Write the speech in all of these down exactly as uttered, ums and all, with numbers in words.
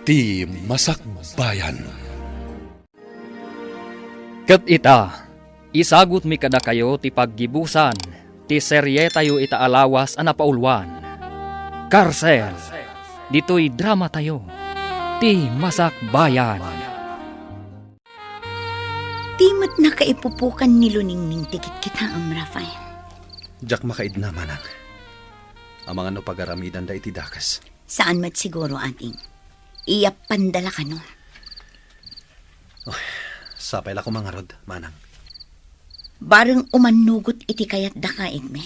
Ti Masakbayan. Ket ita, isagutmi kadakayo ti paggibusan ti serietayo ita a lawas a napauluan, Karsel. Ditoy dramatayo, Ti Masakbayan. Ti met nakaipupukan ni Luningning ti kitkitaem, Rafael. Diak makaidna, manang. Amangan no pagaramidanda iti dakes. Saan met siguro, ading. Iyappanda la kano. Oh, sapay la koma ngarud, manang. Bareng umannugot iti kayatdaka, Igme,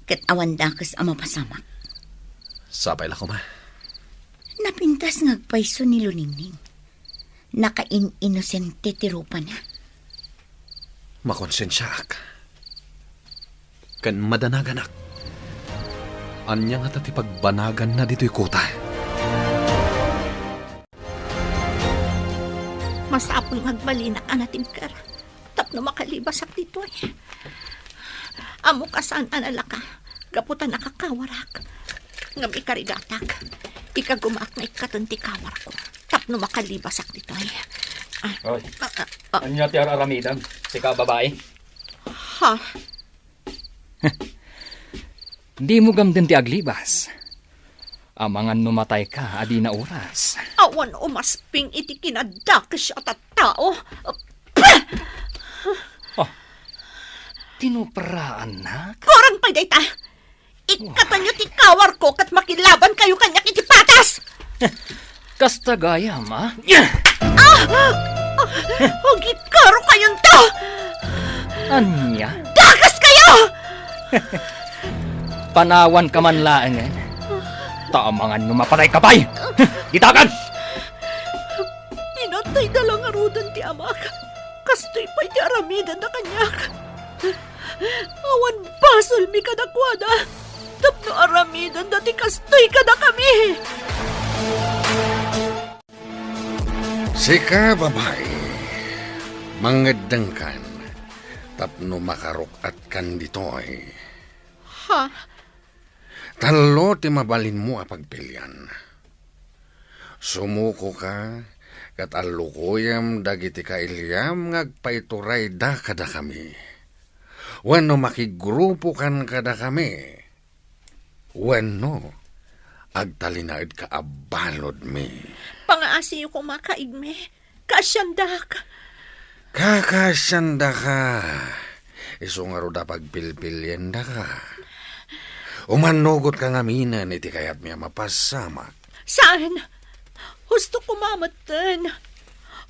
ket awan dakes a mapasamak. Sapay la koma. Napintas nga agpayso ni Luningning. Nakain-inosente ti rupana. Makonsensiaak. Ken madanaganak. Ania ngata ti pagbanaganna ditoy kota? Masapul nga agbalinak a natibker tapno makalibasak ditoy. Ammok a saan a nalaka gapu ta nakakawarak. Ngem ikarigatak, ikagumaak nga ikkaten ti kawarko tapno makalibasak ditoy. Ah, Oy, ah, ah, ah. Ania ti ar-aramidem, sika a babai? Ha? Dimo gamden ti aglibas. Amangan no matayka a dina oras. Awan umasping iti kinadakes a tattao. Pah! Oh, tinupraannak? Kurang pay dayta! Ikkatenyo ti kawarko ket makilabankayo kaniak iti patas! Kasta gayam, a? Ah! Ah! Agikaro kayonto! Ania? Dakaskayo! Panawanka man laengen. Ta amangan no mapatayka pay! Ditagan! Pinatayda la ngaruden ti amak. Kastoy pay ti aramidenda kaniak. Awan basolmi kadakuada tapno aramidenda ti kastoy kadakami. Sika, babai, mangeddengkan tapno makaruk-atkan ditoy. Ha? Tallo ti mabalinmo a pagpilian. Sumukoka ket allukoyem dagiti kailiam nga agpaiturayda kadakami. Wenno makigrupokan kadakami. Wenno agtalinaedka a baludmi. Pangaasiyo koma, Kaigme. Kaasiandak. Kakaasiandaka. Isu ngarud a pagpilpiliendaka. Umannugotka ngaminen iti kayatmi a mapasamak. Saan? Husto koma metten.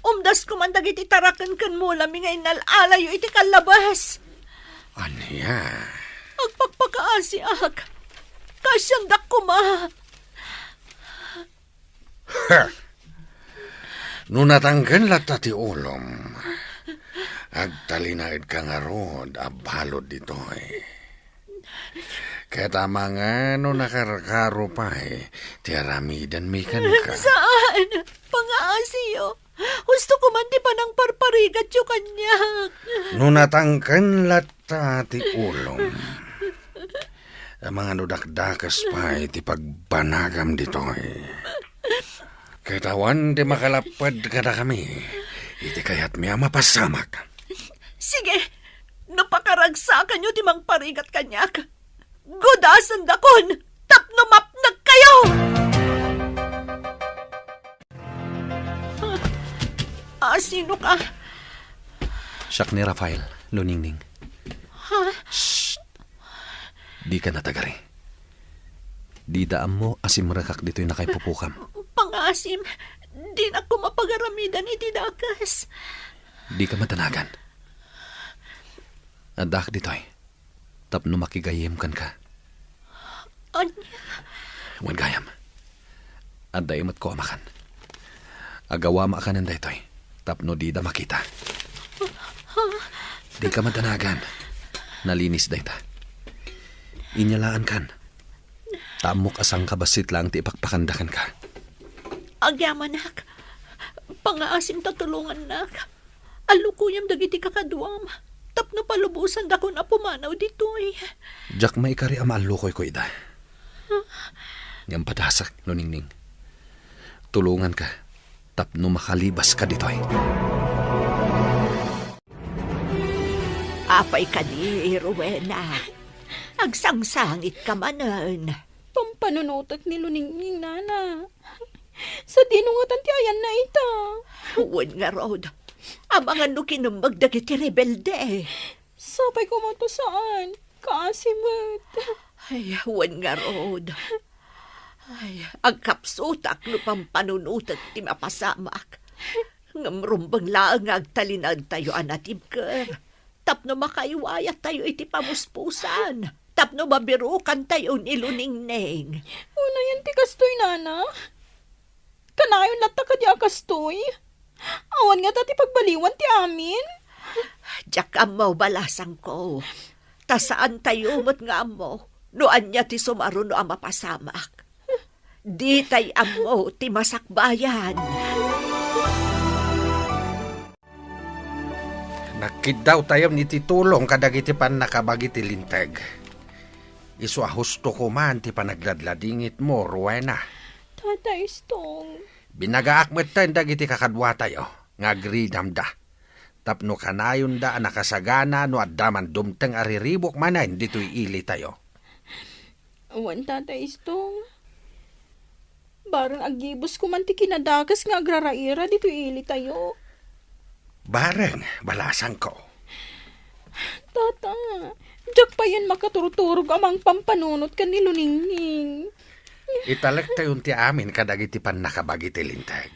Umdas koman dagiti taraken ken mulami nga innal-alayo iti kallabes. Ania? Agpakpakaasiak. Kaasiandak koma. Ha! No natangken latta ti ulom, agtalinaedka ngarud a balud ditoy. Ket amangan no nakarkaro pay ti aramidenmi kenka. Saan? Pangaasiyo. Husto koman ti panangparparigatyo kaniak. No natangken latta ti ulom, amangan no dakdakes pay ti pagbanagam ditoy. Ket awan ti makalapped kadakami iti kayatmi a mapasamak. Sige, no pakaragsakanyo ti mangparigat kaniak, gudasendakon tapno mapnekkayo! Ah, sino ka? Siak ni Rafael, Luningning. Ha? Shh! Dika natagari. Dida ammo a simrekak ditoy nakaipupukam. Pangaasim, dinak koma pagaramidan iti dakes. Dika madanagan. Addaak ditoy tapno makigayyem kenka. Ania? Wen gayam. Adda imetko a makan. Agawama a kanen daytoy tapno dida makita. Dika madanagan. Nalinis dayta. Inyalaankan. Ta ammok a sangkabassit laeng ti ipakpakanda kenka. Agyamanak. Pangaasim ta tulongannak. Allukoyam dagiti kakaduam tapno palubosandakon a pumanaw ditoy. Diak maikari a maallukoyko ida. Ngem padasek, Luningning. Tulonganka tapno makalibaska ditoy. Apay kadi, Rowena? Agsangsangitka manen. Pampanunotek ni Luningning, nana. Sadino ngatan ti ayanna ita? Wen ngarud, amangan no kinemmeg dagiti rebelde. Sapay koma ta saan. Kaasi met. Ay, wen ngarud. Ay, agkapsutak no pampanunotek ti mapasamak. Ngem rumbeng laeng nga agtalinaedtayo a natibker tapno makaiwayatyo iti pamuspusan, tapno mabirukantayo ni Luningning. Unayen ti kastoy, nana? Kanayon latta kadi a kastoy? Awan ngata ti pagbaliwan ti amin? Diak ammo, balasangko. Ta saantayo met nga ammo no ania ti sumaruno a mapasamak. Ditay ammo ti masakbayan. Nagkiddawtayon iti tulong kadagiti pannakabagi ti Linteg. Isu a husto koman ti panagladladingitmo, Rowena. Tata Istong. Binagaak metten dagiti kakaduatayo nga agridamda tapno kanayonda a nakasagana no adda man dumteng a riribuk manen ditoy ilitayo. Awan, Tata Istong. Bareng aggibusko man ti kinadakes nga agraraira ditoy ilitayo. Bareng, balasangko. Tata, diak payen makaturturog a mangpampanunot ken ni Luningning. Italektayon ti amin kadagiti pannakabagi ti Linteg.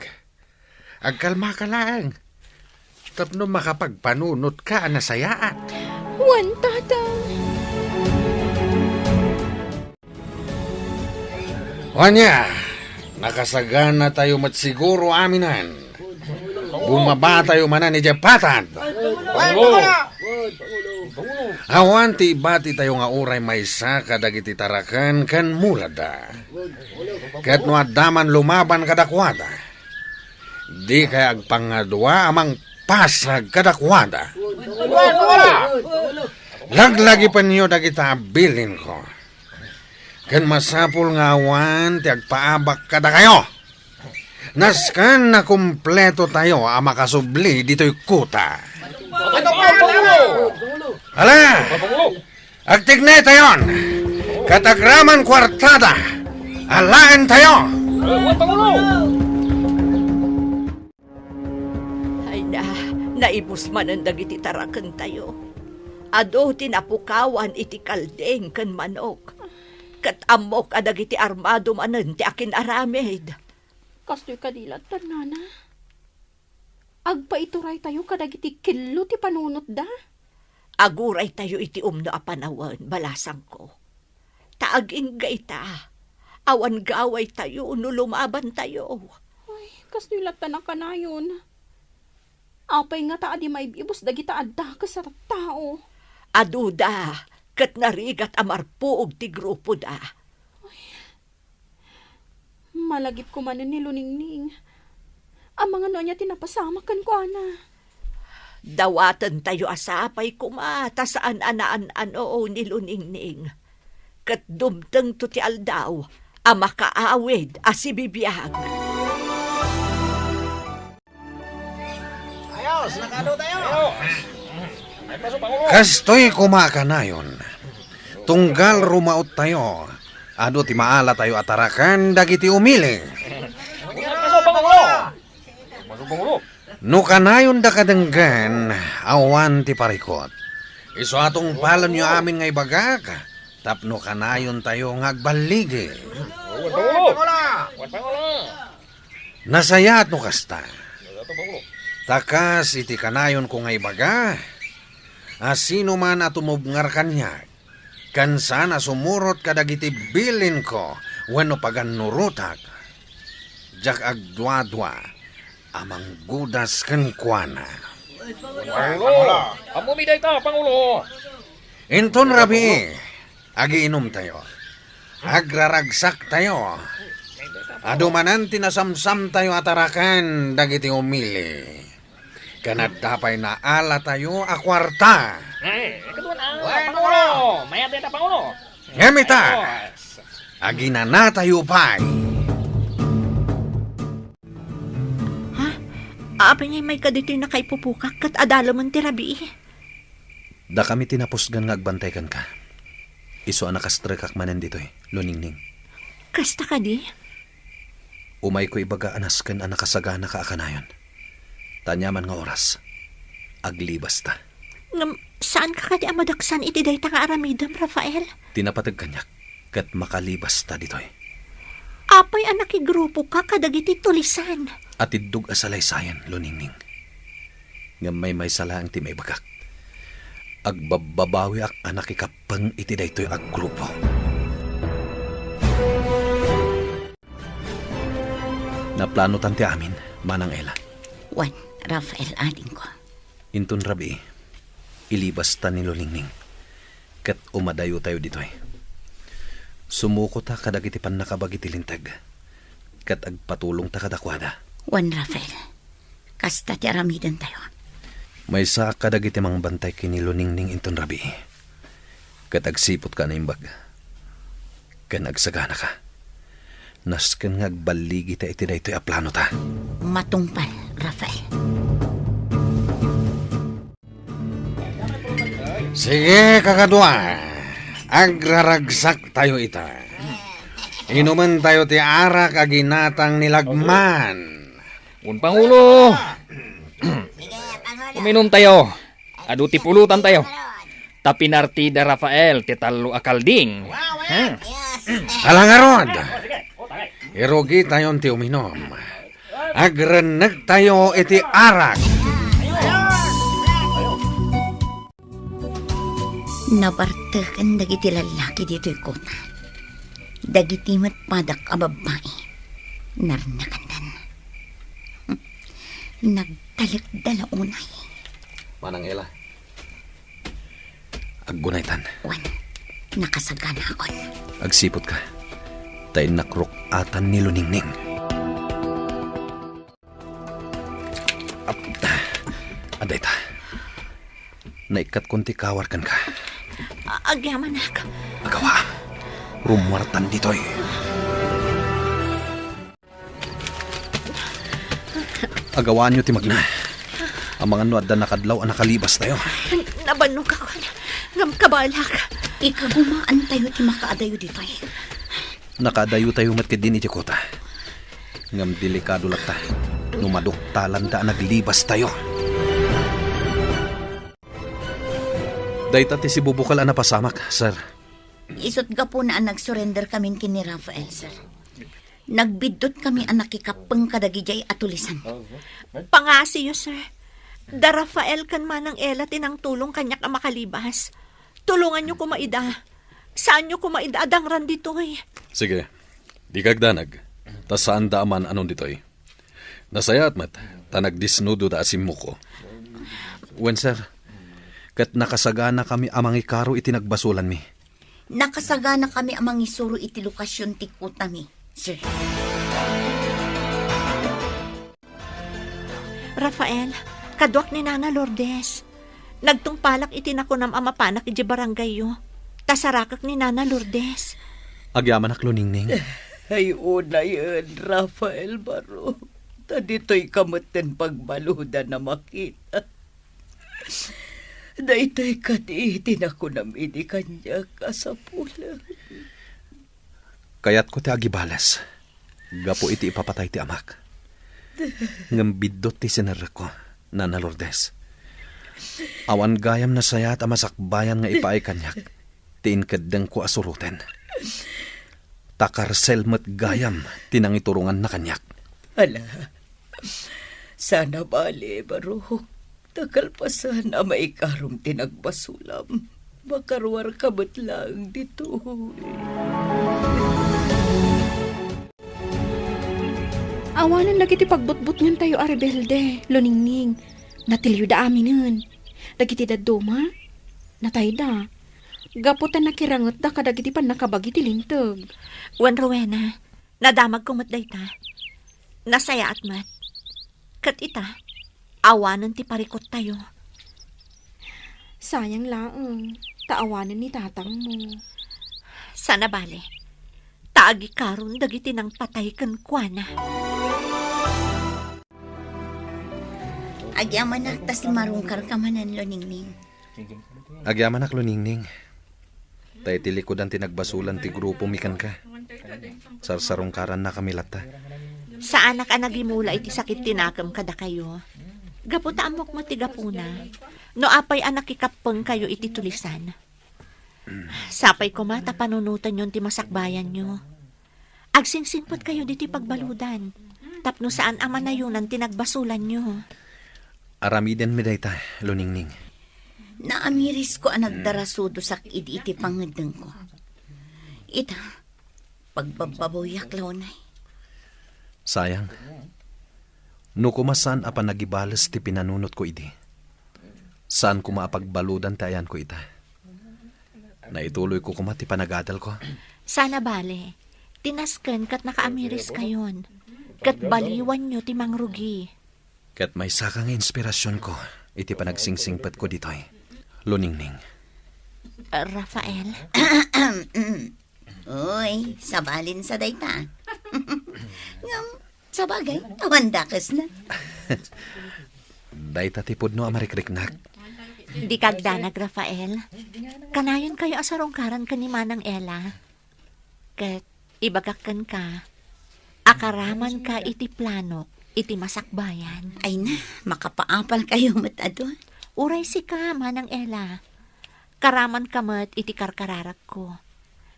Agkalmaka laeng tapno makapagpanunotka a nasayaat. Wen, Tata. Ania, nakasaganatayo met siguro aminen. Bumabatayo manen idiay patad. Pangulo! Awan ti ibatitayo nga uray maysa kadagiti taraken ken muladda. Ket no adda man lumaban kadakuada, dikay agpangadua a mangpasag kadakuada. Laglagipenyo dagita a bilinko. Ken masapul nga awan ti agpaabak kadakayo. Nasken a kumpletotayo a makasubli ditoy kuta. Ala! Agtignaytayon! Ket agraman kuartada, alaentayo! Ay na, naibus manen dagiti tarakentayo. Adu ti napukawan iti kalding ken manok. Ket ammok a dagiti armado manen ti akin-aramid. Kastoy kadi latta, nana? Agpaituraytayo kadagiti kello ti panunotda? Aguraytayo iti umno a panawen, balasangko. Ta agingga ita, awan gawaytayo no lumabantayo. Ay, kastoy latta a kanayon. Apay ngata a di maib-ibus dagita a dakes a tattao? Aduda, ket narigat a marpuog ti grupoda. Ay, malagipko manen ni Luningning. Amangan no ania ti napasamak kenkuana. Dawatentayo a sapay koma ta saan a naan-ano ni Luningning. Ket dumtengto ti aldaw a makaawid a sibibiag. Ayos, nakado tayo. Kastoy koma a kanayon. Tunggal rumaottayo, adu ti maalatayo a taraken dagiti umili. Kaso, Pangulo! Kaso, Pangulo! No kanayonda kadenggen, awan ti parikut. Isu a tungpalenyo amin nga ibagak, tapno kanayontayo nga agballigi. Wen, Pangulo! Wen, Pangulo! Nasayaat no kasta. Ta kas iti kanayonko nga ibaga, a sinoman a tumubngar kaniak, ken saan a sumurot kadagiti bilinko wenno pagannurotak, diak agduadua a manggudas kenkuana. Pangulo! Ammomi dayta, Pangulo! Inton rabii, agiinumtayo. Agraragsaktayo. Adu manen ti nasamsamtayo a taraken dagiti umili. Ken adda pay naalatayo a kuarta. Eh, kaduan, ah, Pangulo! Mayat dayta, Pangulo! Ngem ita, aginanatayo pay. Apay nga immayka ditoy nakaipupukak ket adalemen ti rabii? Dakami ti napusgan nga agbantay kenka. Isu a nakastrekak manen ditoy, Luningning. Kasta kadi? Umayko ibaga a nasken a nakasaganaka a kanayon. Ta aniaman nga oras, aglibasta. Ngem, saanka kadi a madaksan iti dayta nga aramidem, Rafael? Ti napateg kaniak, ket makalibasta ditoy. Apay a nakigrupoka kadagiti tulisan? Atiddog a salaysayan, Luningning. Ngem maymaysa laeng ti maibagak. Agbabbabawiak a nakikappeng iti daytoy a grupo. Naplanotan ti amin, Manang Ella. Wen, Rafael, adingko. Inton rabii, ilibasta ni Luningning, ket umadayotayo ditoy. Sumukota kadagiti pannakabagi ti linteg, ket agpatulongta kadakuada. Wen, Rafael, kasta ti aramidentayo. Maysaak kadagiti mangbantay ken ni Luningning inton rabii, ket agsiputka a naimbag. Ken agsaganaka. Nasken nga agballigita iti daytoy a planota. Matungpal, Rafael. Sige, kakadua. Agraragsaktayo ita. Inumentayo ti arak a ginatang ni Lagman. Wen, Pangulo. Uminumtayo. Adu ti pulutantayo. Ta pinartida Rafael ti tallo a kalding. Hmm. Ala ngarud, irugitayon ti uminum. Agrennegtayo iti arak. Nabarteken dagiti lallaki ditoy kota. Dagiti met padak a babbai, narnakandan. Nagtalekda la unay. Manang Ella, aggunaytan. Wen, nakasaganakon. Agsiputka, ta innak ruk-atan ni Luningning. Ap-, adda ita. Naikkatkon ti kawar kenka. A-, agyamanak. Agawa. Rummuartan ditoy. Agawaanyo ti magna. Amangan no adda nakadlaw a nakalibastayo. Nabannogakon. Ngem kabalak. Ikagumaantayo ti makaadayo ditoy. Nakaadayotayo met ketdin iti kota. Ngem delikado latta no maduktalanda a naglibastayo. Dayta ti sibubukel a napasamak, sir. Isut' gapuna a nagsurrender kamin ken ni Rafael, sir. Nagbiddut kami a nakikappeng kadagidiay a tulisan. Pangngasiyo, sir. Da Rafael ken Manang Ella ti nangtulong kaniak a makalibas. Tulonganyo koma ida. Saanyo koma ida a dangran ditoy. Sige. Dika agdanag. Ta saanda a maan-anon ditoy. Nasayaat met, ta nagdisnudoda a simmuko. Wen, sir. Ket nakasaganakami a mangikaro iti nagbasolanmi. Nakasaganakami a mangisuro iti lokasion ti kotami, sir. Rafael, kaduak ni Nana Lourdes. Nagtungpalak iti nakunam a mapanak idiay barangayyo. Ta sarakek ni Nana Lourdes. Agyamanak, Luningning. Ay, unayen, Rafael Baro. Ta ditoyka metten pagbaludan a makita. Daytoy kadi ti nakunam idi kaniak a sapulen. Kayatko ti agibales gapu iti ipapatay ti amak. Ngem biddut ti sinerrekko, Nana Lourdes. Awan gayam nasayaat a masakbayan nga ipaay kaniak ti inkeddengko a suroten. Ta karsel met gayam ti nangituronganna kaniak. Ala, saan a bale, Barok. Ta kalpasan a maikarom ti nagbasolam, makaruarka met laeng ditoy. Awanen dagiti pagbutbutngentayo a rebelde, Luningning. Natiliwda aminen. Dagiti dadduma, natayda. Gapu ta nakirangetda kadagiti pannakabagi ti linteg. Wen, Rowena, nadamagko met dayta. Nasayaat met. Ket ita, awanen ti parikuttayo. Sayang laeng, ta awanen ni tatangmo. Saan a bale, ta agikaron dagiti nangpatay kenkuana. Agyamanak ta simmarungkarka manen, Luningning. Agyamanak, Luningning. Ta iti likudan ti nagbasolan ti grupomi kenka. Sarsarungkarannakami latta. Saanak a nagimula iti sakit ti nakem kadakayo. Gapu ta ammok met ti gapuna. No apay a nakikappengkayo iti tulisan. Sapay koma ta panunotenyon ti masakbayanyo. Agsingsingpetkayo ditoy pagbaludan, tapno saan a manayonan ti nagbasolanyo. Aramidenmi dayta, Luningning. Naamirisko a nagdarasudosak idi iti pangeddengko. Ita, pagbabbabuyak launay. Sayang. No koma saan a panagibales ti pinanunotko idi. Saan koma a pagbaludan ti ayanko ita. Naituloyko koma ti panagadalko. Sana bale, ti nasken ket nakaamiriskayon, ket baliwanyo ti mangrugi. Ket maysaka nga inspirasionko iti panagsingpetko ditoy, Luningning. Rafael? Uy, sabalin sa dayta. Ngem, sabagay, awan dakesna. Dayta ti pudno a marikriknak. Dika agdanag, Rafael. Kanayonkayo a sarungkaran ken ni Manang Ella. Ket ibagak kenka, akaramanka iti planok iti masakbayan. Ay na, makapaapalkayo met adu. Uray sika, Manang Ella. Karamanka met iti karkararagko.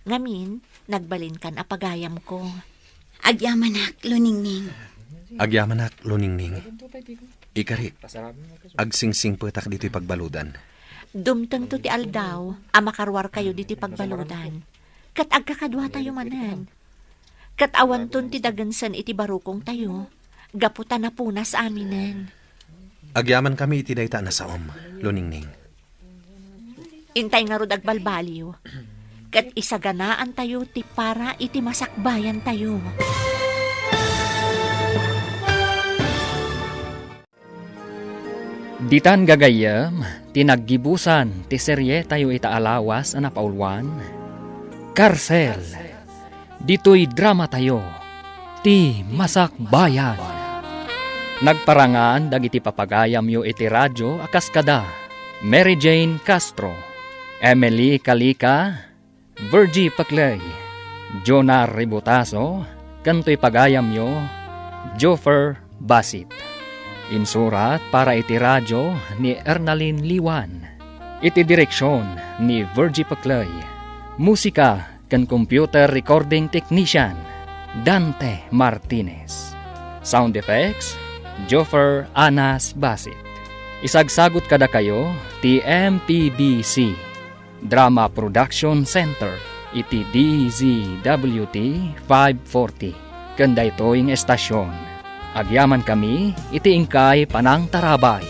Ngamin, nagbalinkan a pagayamko. Agyamanak, Luningning. Agyamanak, Luningning. Ikarik, agsingsingpetak ditoy pagbaludan. Dumtengto ti aldaw a makaruarkayo ditoy pagbaludan, ket agkakaduatayo manen. Ket awanton ti dagensen iti barukongtayo, gapu ta napunas aminen. Agyamankami iti dayta a nasaom, Luningning. Intay ngarud agbalbaliw, ket isaganaantayo ti para iti masakbayantayo. Ditan gagayyem ti naggibusan ti serietayo ita a lawas a napauluan, Karsel. Ditoy dramatayo, Ti Masakbayan. Nagparangan dagiti papagayamyo iti radio a kas kada Mary Jane Castro, Emily Calica, Virgie Paclay, Jonah Ributaso, ken toy pagayamyo, Joffer Basit. Insurat para iti radio ni Ernalyn Liwan. Iti direksion ni Virgie Paclay. Musika ken computer recording technician, Dante Martinez. Sound effects, Joffer Anas Basit. Isagsagut kadakayo ti M P B C Drama Production Center iti D Z W T five forty. Ken daytoy nga estasion, agyamankami iti inkay panangtarabay.